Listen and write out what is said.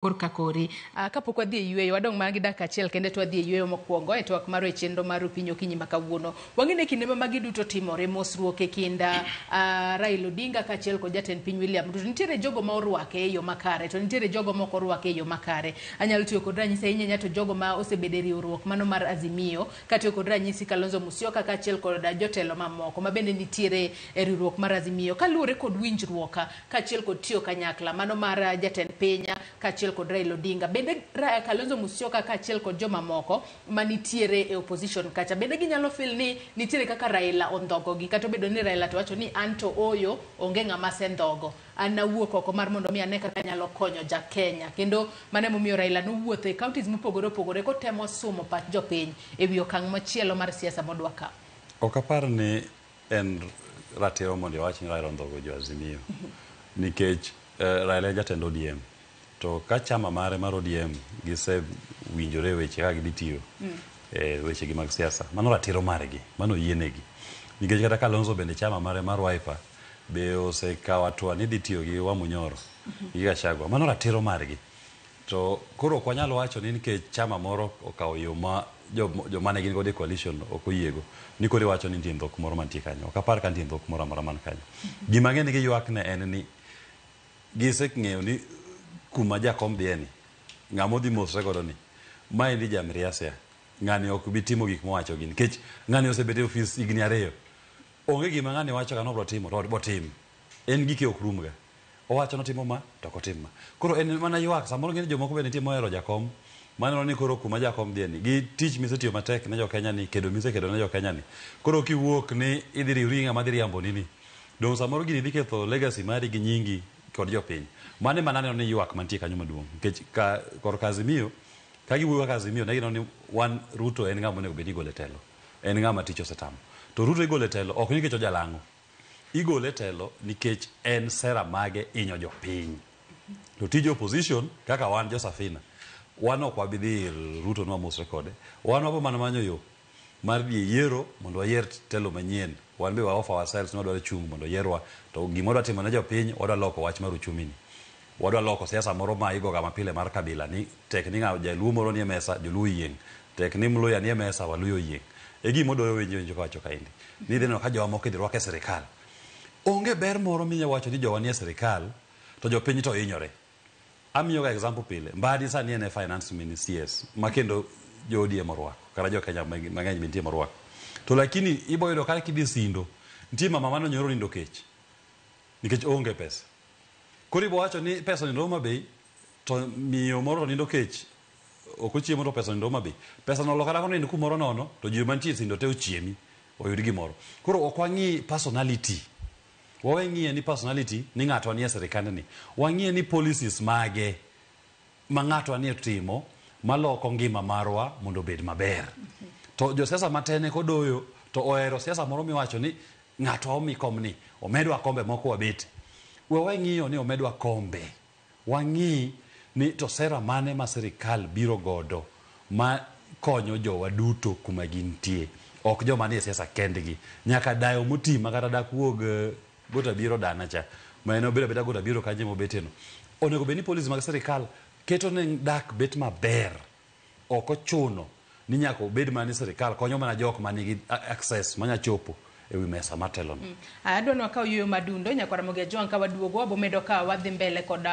Korka kori. Kapok wadhi e yueyo, wadong' mana gi dakika achiel kende to wadhi e yueyo mokwongo e twak mar e chenro mar Piny Okinyi ma kawuono. Wang'e ni kinde ma magi duto timore, mosruok e kind Raila Odinga kaachiel kod jatend piny William Ruto. Nitiere jogo ma orwake e yo makare to nitiere jogo ma ok orwake e yo makare. Anyalo tiyo kod ranyisi ahinya ahinya to jogo ma osebedo e riwruok mano mar Azimio, katiyo kod ranyisi Kalonzo Musyoka kaachiel kod jotelo mamoko ma bende nitiere e riwruok mar Azimio. Kaluwore kod winjruok kaachiel kod tiyo kanyakla mano mar jatend piny kaachiel kod Raila Odinga. Bende Kalonzo Musyoka kaachiel kod jomamoko manitiere e opposition kacha, bende ginyalo feel ni nitiere kaka Raila ondhogo gi, kata obedo ni Raila to wacho ni an to oyo onge ng'ama asendhogo. An nawuok oko mar mondo mi ane kaka anyalo konyo ja Kenya. Kendo mano emomiyo Raila nowuotho e counties mopogore opogore kotemo sumo pach jopiny e wi okang' machielo mar siasa modwa kawo. Ok apar ni en ratiro mondo iwach ni Raila ondhogo jo Azimio nikech Raila en jatend ODM to ka chama mare mar ODM gisewinjore e weche kaka gidhi tiyo e wechegi mag siasa, mano ratiro margi, mano oyienegi. Nikech kata Kalonzo bende chama mare mar Wiper be osekawo hatua ni dhi tiyo gi Wamunyoro gi Gachagua, mano ratiro margi. To koro ok wanyal wacho ni nikech chama moro okawo yo ma joma ne gin godo e coalition ok oyiego ni koro iwacho ni nitie ndhok moro mantie kanyo. Ok apar ka nitie ndhok moro amora man kanyo. Gima ang'e ni giywak ne en ni giseng'eyo ni kuma jakom dhiye ni, ng'ama odhi mosre godo ni, maendi ja miriasia, ng'ani ok bi timo gik mowacho gi nikech ng'ani osebet e ofis higni 2. Onge gima ng'ani wacho ka nobro timo to botim. En gike ok rum ga. Owacho notimo ma to ok otim ma. Koro en mana ywak, samoro ng'eni jomoko be nitie mohero jakom, maneno ni koro kuma jakom dhiye ni, gi tich misetiyo matek ne jo Kenya ni, kedo misekedo ne jo Kenya ni, koro kiwuok ni idhi riwri gi ng'ama dhi riamboni ni, dong' samoro gini dhi ketho legacy mari gi nyingi kod jopiny. Mano ema naneno ni ywak mantie kanyo maduong'. Nikech ka korka Azimio, ka giwuoyo kaka Azimio, ne gineno ni wan Ruto en ng'ama onego bed ni igolo e telo. En ng'ama tich osetamo. To Ruto igolo e telo ok nikech ojalang'o. Igole e telo nikech en sera mage hinyo jopiny. To tij opposition kaka wan jo Safina, wan ok wabi dhi ir Ruto ni wamosre kode. Wan wabo mana manyo yo mar dhi e yiero mondo wayier telo manyien. Wan be wa offer ourselves ni wadwaro chung' mondo oyierwa. To gima wadwa timo ne jopiny, wadwa loko wach mar uchumi ni. Wadwa loko siasa moro ma igoga mapile mar kabila ni tek ni ng'a jaluo moro nie mesa, joluo oyieng'. Tek ni mluya nie mesa, waluya oyieng'. E gima odoyo winjo winjo kawacho kaendi. Ni idhi neno ka jowa moko idhi rwak e sirikal. Onge ber moro minya wacho ni jowa nie sirikal to jopiny to hinyore. Amiyo ga example pile. Mbadi sani en e finance minister CS ma kendo jo ODM orwako. Kata jo Kenya mang'eny be nitie morwako. To lakini ibo yudo kata kidhi Sindo, nitie mama mane onyoro nindo kech. Nikech oonge pesa. Koro ibo wacho ni pesa onindo Homa Bay, to miyo moro to nindo kech, ok ochiemo to pesa onindo Homa Bay. Pesa no oloka dako nind kumoro nono, to ji mantie Sindo te ochiemi, oyud gimoro. Koro ok wang'i personality. Wawe ng'iye ni personality ni ng'atwa nie sirikand ni. Wang'iye ni policies mage ma ng'atwa nie timo maloko ngima marwa mondo obed maber. To josiasa matene kodoyo to ohero siasa moro miwacho ni ng'atwa omi komni, omedwa kombe moko wabete. We wawe ng'iyo ni omedwa kombe. Wang'i ni to sera mane ma sirikal biro godo ma konyo jowa duto kuma gintie. Ok joma nie siasa kendgi. Nyaka dayo moti ma kata dak wuog Gota biro dana cha. Ma en obedo abeda Gota biro kanyo mobete no. Onego bed ni policy mag sirikal keto ne dak bet maber. Ok ochuno ni nyaka obed mana ni sirikal konyo mana jok manigi access manya chopo e wi mesa mar telo no. Adwa ni wakaw yueyo madundo nyakwar Ramogi Ajwang' ka waduogo wabomedo ka wadhi mbele kod